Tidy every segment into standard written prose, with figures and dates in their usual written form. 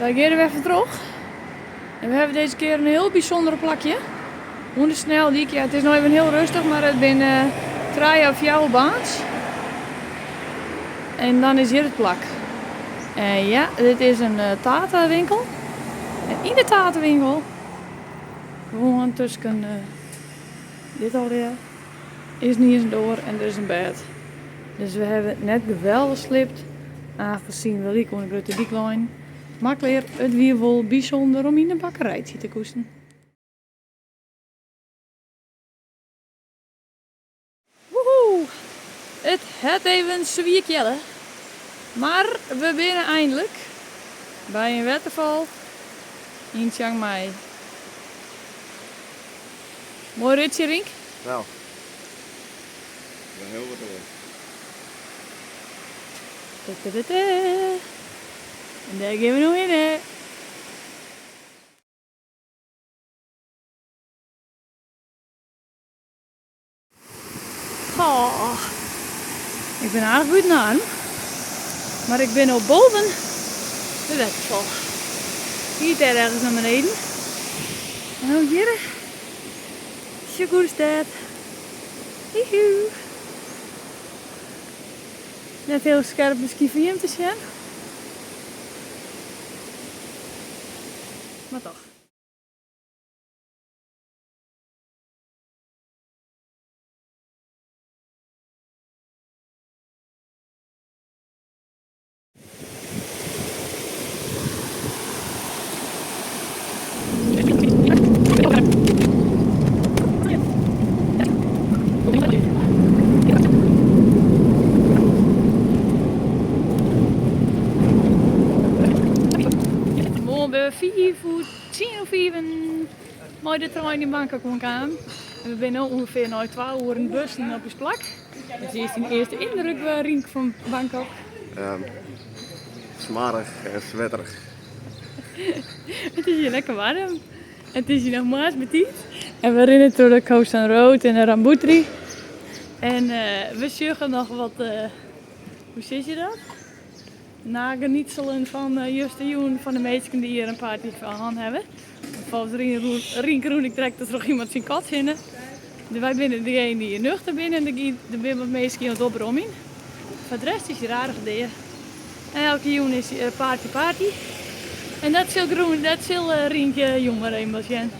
Wy geane der wer foar troch. En we hawwe dizze kear in hiel bysûnder plakje. Oan de sneldyk. Ja, it is no even hiel rêstich, mar it binne trije of fjouwer baans. En dan is hjir it plak. En ja, dit is in taartewinkel. En yn de taartewinkel, gewoan tusken dit allegear, is yniens in doar en der is in bêd. Dus we hawwe net geweldich sliept, aangezien we lyk oan de grutte dyk leinen. Mar klear, it wie wol bysûnder om yn in bakkerijtsje te koesten. Woehoe! It hat even swier kjelle, mar we binne einlik by in wetterfal yn Chiang Mai. Moai ritsje, Rienk? Nou, ik ben heel wat oan. En dêr gean we no hinne. Oh, ik bin aardich bûten adem, mar ik bin no boven de wetterfal. Giet dêr ergens nei beneden. En no hjir, sjoch oer de stêd. Hihu. Net hiel skerp miskien foar jim te sjen. Mar toch. Moarn binne we fiif oer tsien oer fiven mei de trein yn Bangkok oankaam. En we binne no ûngefear nei twa oeren bussen op ús plak. Wat is dyn earste yndruk, Rienk, fan Bangkok? Smoarch en swetterich. It is hjir lekker waarm. It is hjir noch moarns betiid. En we rinne troch de Khao San Road en de Rambuttri. En we sjogge noch wat, hoe sizze je dat? Nagenietselen fan justerjûn fan de minsken dy't hjir in party fan hân hawwe. Folgens Rienk rûn ik direkt troch iemand syn kat hinne. Wy binne degene dy't hjir nuchter binne en der binne wat minsken oan it opromjen. Foar de rest is hjir aardich dea. En elke jûn is hjir party party. En dat sil groen, dat sil Rienk jûn mar even wat sjen.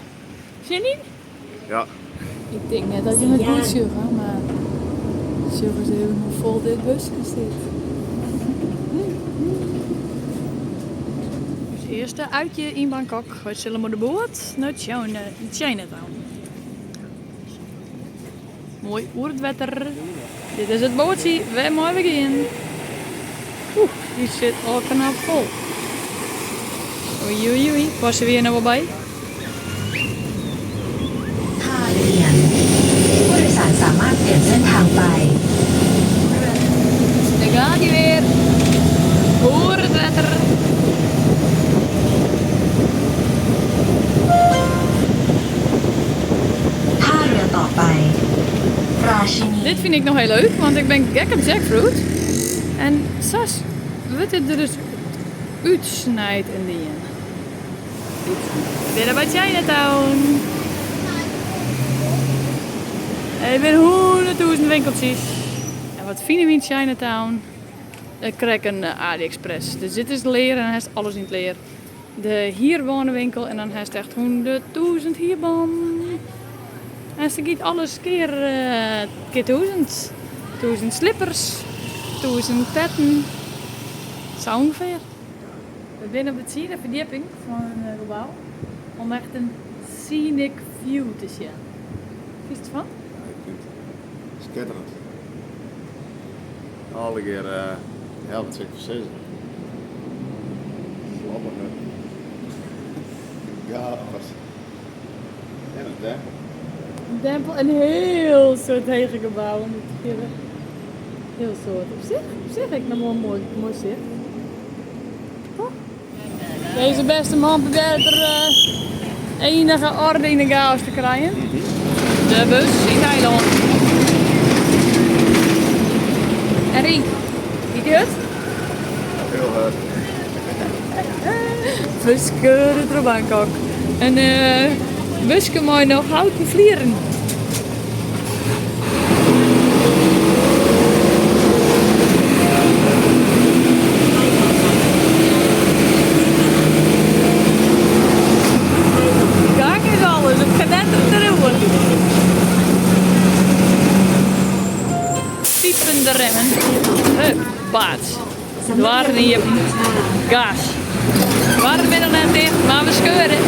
Sin yn? Ja. Ik tink net dat jim it goed sjogge, mar sjoch ris even hoe fol dit buske sit. Us earste uitje yn Bangkok. Wy sille mei de boat nei Chinatown. Moai oer it wetter. Dit is it boatsje wêrmei we gean. Oeh, dy sit al knap fol. Oei oei oei, passe we hjir no wol by? Dêr gaat hy wer. Oer it wetter. Dit fyn ik noch hiel leuk, want ik bin gek op jackfruit. En sa wurdt it der dus útsnijd en dien. We binne by Chinatown. Der binne hûnderttûzen winkeltsjes. En wat fine we yn Chinatown? Ik krij in AliExpress. Dus dit is lear en dan hast alles yn it lear. De hierbânewinkel en dan hast echt hûnderttûzen hierbannen. En se giet alles kear, kear tûzen. Tûzen slippers, tûzen petten. Sa ûngefear. We binne op de tsiende ferdjipping fan in gebou om echt in scenic view te sjen. Fynst derfan? Ja, ik fyn it skitterend. Allegear, ja, wat sil ik foar sizze? Slappige gapers. En in tempel. In tempel en in hiel soad hege gebouwen. Hiel soad. Op sich, op sich ek noch wol in moai, moai sicht. Toch? Deze beste man probearret er enige orde yn de chaos te krijen. De bus yn Tailân. En Rienk, giet dy hurd? Hiel hurd. We skeure troch Bangkok. In buske mei noch houten flieren. Gang is alles, it knettert deroer. Pipende remmen. Hup, baats. Doarren iepen. Gas. Doarren binne noch net ticht, mar we skeure.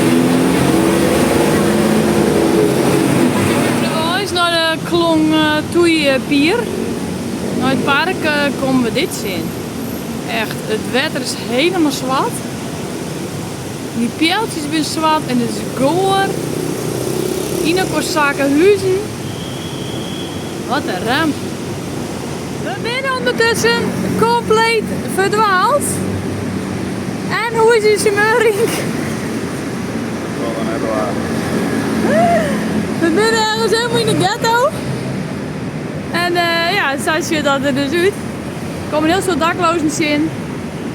Underweis nei de Klong Toei Pier, nei it park, komme we dit tsjin. Echt, it wetter is helemaal swart. Dy pealtsjes binne swart en it is goar. Yn elkoar sakke huzen. Wat in ramp. We binne ûndertusken kompleet ferdwaald. En hoe is ús humeur, Rienk? Wat een net waar. We binne ergens helemaal yn de ghetto. En ja, sa sjocht dat der dus út. Der komme in hiel soad dakloazen tsjin.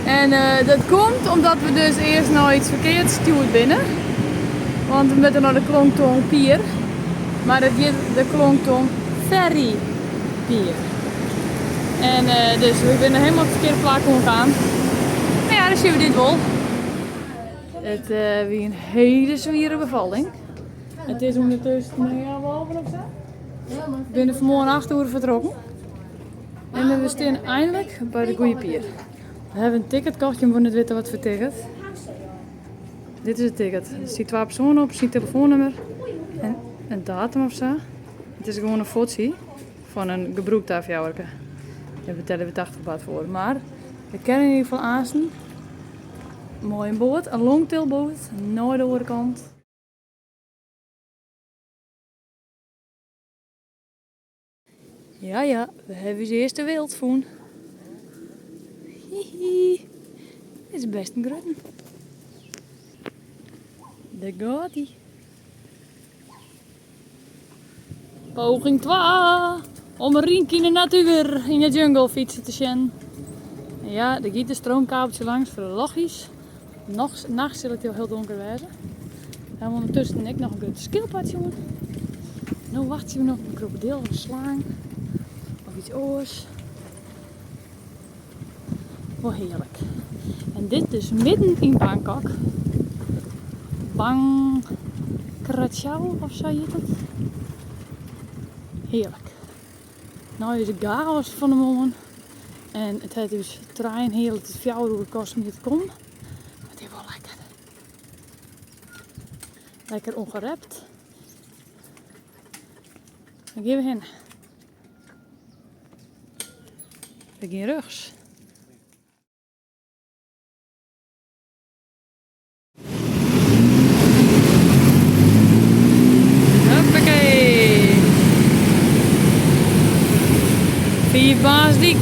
En dat komt omdat we dus earst nei iets ferkeards stjoerd binne. Want we moatte nei de Klong Tong Pier. Mar it hjit de Klong Tong Ferry Pier. En dus we binne helemaal op it ferkearde plak oankaam. Mar ja, dan sjogge we dit wol. It wie in hiele swiere befalling. It is ûndertusken healwei alven of sa. We binne fanmoarn 8 oere fertrokken. En we stean einlik by de goede pier. We hawwe in ticket kocht, jim wolle net witte wat foar ticket. Dit is it ticket. Der stiet twa persoanen op, syn telefoannûmer en in datum of sa. It is gewoan in fotsy fan in gebrûkt A4'ke. Dêr betelje we 80 baht foar. Mar we kinne yn ieder gefal aansten mei in boat, in longtailboat, nei de oare kant. Ja, ja, we hawwe ús earste wild fûn. Hihi, dit is best in grutten. Dêr gaat hy. Poging 2 om Rienk yn de natuer yn de jungle fytsen te sjen. Ja, der giet in stroomkabeltsje langs foar de lochjes. Noch, nachts sil it hiel donker wêze. We hawwe ûndertusken ek noch in grutte skilpad sjoen. No wachtsje we noch op in krokodil of in slang of iets oars. Wol hearlik. En dit dus midden yn Bangkok. Bang Krachao of sa hjit it. Hearlik. No is de chaos fan de moarn. En it hat ús trijenheale tot fjouwer oere koste om hjir te kommen. Mar it is wol lekker. Lekker ongerept. Dan gean we hinne. We gean rjochts. Hoppakee. Vierbaasdyk.